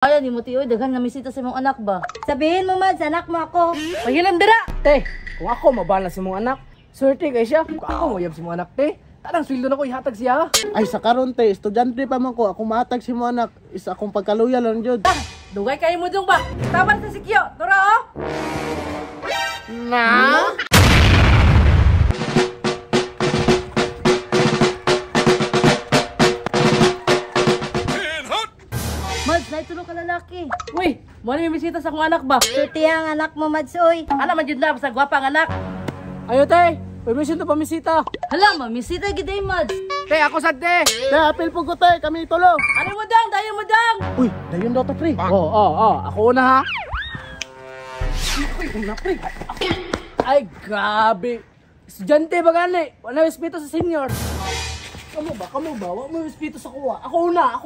Kaya ni mo tiyoy, daghan na misita sa imong anak ba? Sabihin mo, Mads, anak mo ako. Pahilam dira! Te, kung ako mabala sa mong anak, swerte kay siya. Kung ako mayab sa mong anak, te, tanang sweldo na ko ihatag siya. Ay sa karon te, estudyante pa man ko, ako matag si mo anak, isa akong pagkaluya lang jud. Ah, dugay kayo mo dong ba? Taban sa sikyo, tura oh! Na? Mads, naitulo ka lalaki. Uy, mo ni misita sa akong anak ba? Swerte ang anak mo, Mads, oy. Ana man jud na basta gwapa ang anak. Ayo, te, permission to pamisita. Hala, mamisita gid ay Mads. Te, ako sad, te. Te, apil po ko te, kami tulo. Ano mo dang, dayon mo dang. Uy, dayon daw ta pre. Oo, ako una ha. Uy, una pre. Ay, grabe. Estudyante ba gani? Wala respeto sa senior. Kamu ba? Wala mo respeto sa kuha. Ako una.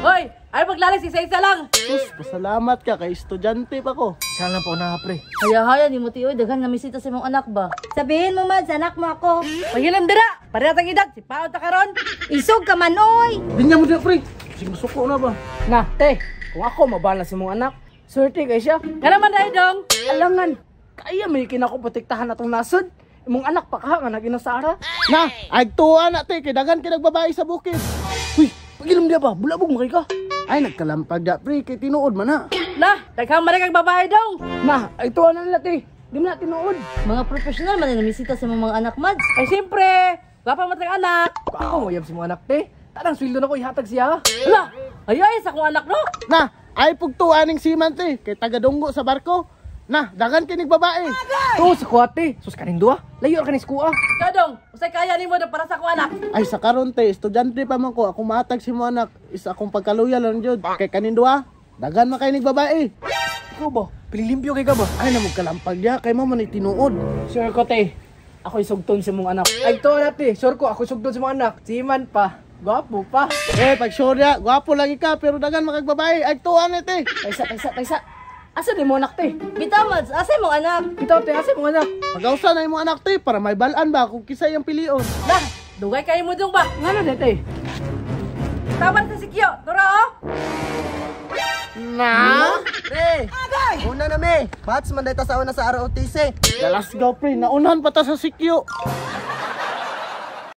Hoy, ay paglalis isa-isa lang. Sus, pasalamat ka kay estudyante pa ko. Isa lang po na, pre. Haya-haya ni mo tiyoy, daghan na misita sa imong anak ba? Sabihin mo, Mads, anak mo ako. Pahilam dira! Pareha tang edad, si paot ta karon. Isog ka man, oy. Dinya mo diya pre. Sige masuko na ba? Na, te, kung ako mabala sa mong anak, swerte kay siya. Nga naman dahil dong. Alangan, kaya may kinako protektahan atong nasod. Imong anak pa ka nga naginasara. Na, agtuwa na te, kay daghan kay nagbabae sa bukid. Uy, pagilom diya ba? Bulabog mo kay ka. Ay nagkalampag da pre, kay tinuod man na. Na, daghan man kang babae dong. Na, ay tuwa na nila te. Di mo na tinuod. Mga professional man na misita sa imong mga anak, Mads. Ay siyempre, gwapa man tang anak. Kung ako mayab sa mong anak te, tanang sweldo na ko ihatag siya. Hala, ay ay sa akong anak no. Na, ay pugtuan ning siman te, kay taga-dunggo sa barko. Na, daghan kay nagbabae. To sa kuha te. Sus kaning duha. Layo ra kaning kuha. Ikaw dong, usay kaya nimo dong para sa akong anak. Ay sa karon te, estudyante pa man ko, ako matag si mo anak, isa akong pagkaluya lang jud. Kay kanin duha, daghan man kay nagbabae. Ikaw ba? Piling limpyo kay ka ba? Ay namog kalampag diya, kay mo man ay tinuod. Sure ko te. Ako'y sugton sa mong anak. Ay to na te. Sure ko ako'y sugton sa mong anak. Siman pa. Gwapo pa. Eh, pag sure ya, gwapo lagi ka, pero daghan makagbabae. Ay tuwa na te. Taysa. Asa di mo anak te? Bitaw Mads, asa imong anak? Bitaw te, asa mong anak? Pagausa na imong anak te, para may balaan ba kung kisay ang pilion. Na, dugay kayo mo dong ba? Ngano di te? Taban sa sikyo, tura oh. Na? Pre! Una na me! Bats man dahil sa una sa ROTC. Dalasgaw pre, naunhan pa ta sa sikyo.